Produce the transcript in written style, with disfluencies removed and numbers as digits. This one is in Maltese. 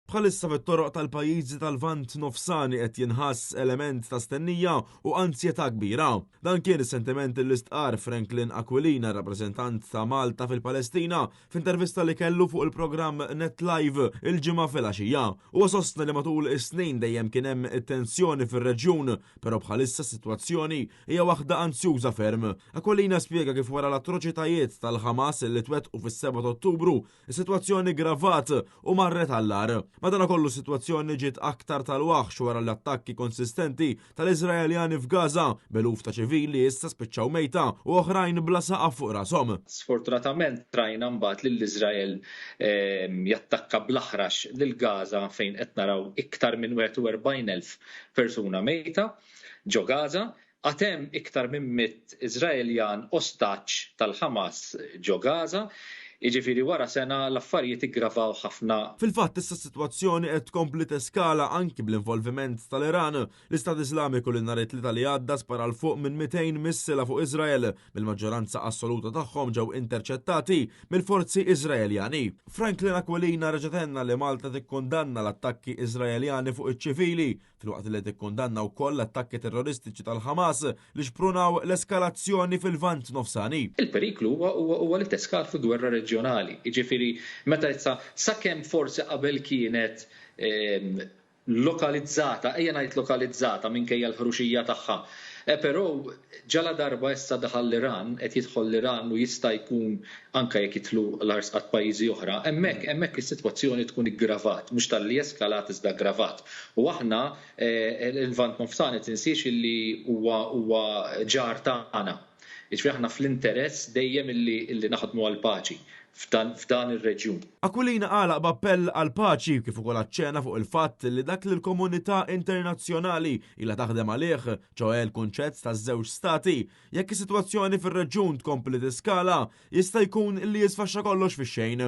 Bħalissa fit-toroq tal-pajjiżi tal-Lvant Nofsani qed jinħass element ta' stennija u anzjetà kbira. Dan kien is-sentiment li stqarr Franklin Aquilina, rappreżentant ta' Malta fil-Palestina, f'intervista li kellu fuq il-programm Net Live il-Ġimgħa filgħaxija. Huwa sostna li matul is-snin dejjem kien hemm tensjoni fir-reġjun, però bħalissa s-sitwazzjoni hija waħda anzjuża ferm. Aquilina spjega kif wara l-atroċitajiet tal-Ħamas li twettqu fis-7 ta' Ottubru, Is-sitwazzjoni ggravat u marret għall-agħar. Madankollu s-sitwazzjoni ġiet aktar tal-waħx wara l-attakki konsistenti tal-Iżraeljani f'Gaza, b'eluf ta' ċivili issa spiċċaw mejta u oħrajn bla saqaf fuq rashom. Sfortunatament rajna mbagħad lil Iżrael jattakka bl-aħrax lil Gaza fejn qed naraw iktar minn 41,000 persuna mejta ġo Gaza. Għad hemm iktar minn 100 Iżraeljan ostaġġ tal-Ħamas ġo Gaza, jiġifieri wara sena l-affarijiet iggravaw ħafna. Fil-fatt issa s-sitwazzjoni qed tkompli teskala anki bl-involviment tal-Iran, l-Istat Iżlamiku li nhar it-Tlieta li għadda spara 'l fuq minn 200 missila fuq Iżrael, bil-maġġoranza assoluta tagħhom ġew interċettati mill-forzi Iżraeljani. Franklin Aquilina reġa' tenna li Malta tikkundanna l-attakki Iżraeljani fuq iċ-ċivili, filwaqt li tikkundanna wkoll l-attakki terroristiċi tal-Ħamas li xprunaw l-eskalazzjoni fil-Lvant Nofsani. Il-periklu huwa huwa huwa li teskal fi gwerra reġjonali. Jiġifieri meta issa sakemm forsi qabel kienet lokalizzata, ejja ngħid lokalizzata minkejja l-ħruxija tagħha, però ġaladarba issa daħal l-Iran, qed jidħol l-Iran u jista' jkun anke jekk jidħlu l-arsqat pajjiżi oħra, hemmhekk hemmhekk is-sitwazzjoni tkun iggravat, mhux talli eskalat iżda ggravat. U aħna l-Lvant Nofsani tinsiex illi huwa huwa ġar tagħna. Jiġifieri aħna fl-interess dejjem illi illi naħdmu għall-paċi f'dan f'dan ir-reġjun. Aquilina għalaq b'appell għall-paċi kif ukoll aċċena fuq il-fatt li dak li l-komunità internazzjonali ilha taħdem għalih, ċoè l-kunċett ta' żewġ stati, jekk is-sitwazzjoni fir-reġjun tkompli tiskala, jista' jkun li jisfaxxa kollox fix-xejn.